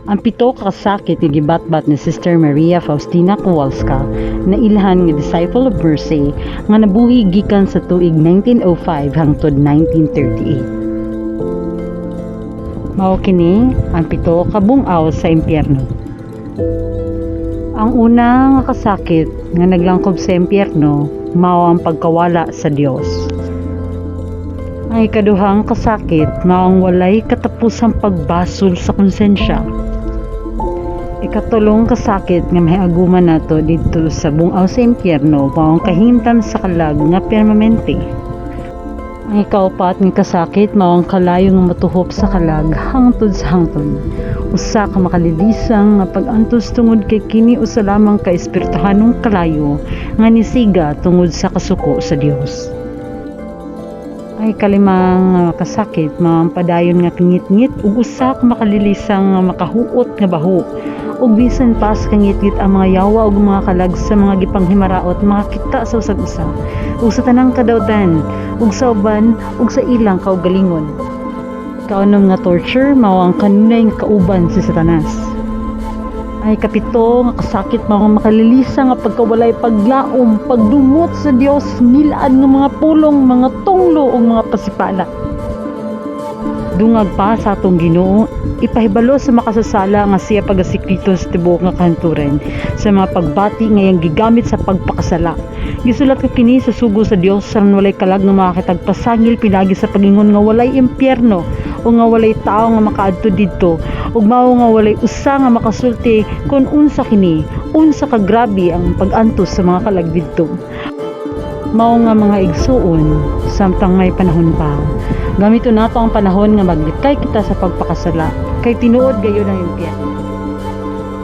Ang pito ka kasakit nga gibatbat ni Sister Maria Faustina Kowalska, na ilhan nga Disciple of Mercy nga nabuhi gikan sa tuig 1905 hangtod 1938. Mao kini ang pito ka bungaw sa impyerno. Ang una nga kasakit nga naglangkob sa impyerno mao ang pagkawala sa Dios. Ang ikaduhang kasakit mao ang walay katapusang pagbasol sa konsensya. Ikatulong kasakit nga mahiaguman nato didto sa bungaw sa impyerno mao ang kahimtang sa kalag nga permanente. Ang ikaupat nga kasakit mao ang kalayo nga matuhop sa kalag hangtod sa hangtod. Usa ka makalilisang nga pag-antos tungod kay kini usa lamang ka espirituhanong kalayo nga nisiga tungod sa kasuko sa Dios. Ang ikalimang kasakit mao ang padayon nga kangitngit ug usa ka makalilisang nga makahuot nga baho, ug bisan pa sa kangitngit, ang mga yawa ug mga kalag sa mga gipanghimaraot makakita sa usag usa ug sa tanang kadautan ug sa uban ug sa ilang kaugalingon. Kaunom nga torture mao ang kanunay nga kauban si Satanas. Ang ikapito nga kasakit mao ang makalilisa nga pagkawalay paglaom, pagdumot sa Dios, nilad nga mga pulong, mga tunglo ug mga pasipala. Dungag pa sa atong Ginoo, ipahibalo sa makasasala nga siya pagasikreto sa tibuok nga kahangturan sa mga pagbati nga iyang gigamit sa pagpakasala. Gisulat ko kini sa sugo sa Dios aron walay kalag nga makakitag pasangil pinaagi sa pagingon nga walay impyerno o nga walay tawo nga makaadto didto, ug mao nga walay usa nga makasulti kon unsa kini, unsa ka grabe ang pag-antos sa mga kalag didto. Mao nga, mga igsuon, samtang may panahon pa, gamiton nato ang panahon nga maglikay kita sa pagpakasala, kay tinuod gayon ang impyerno.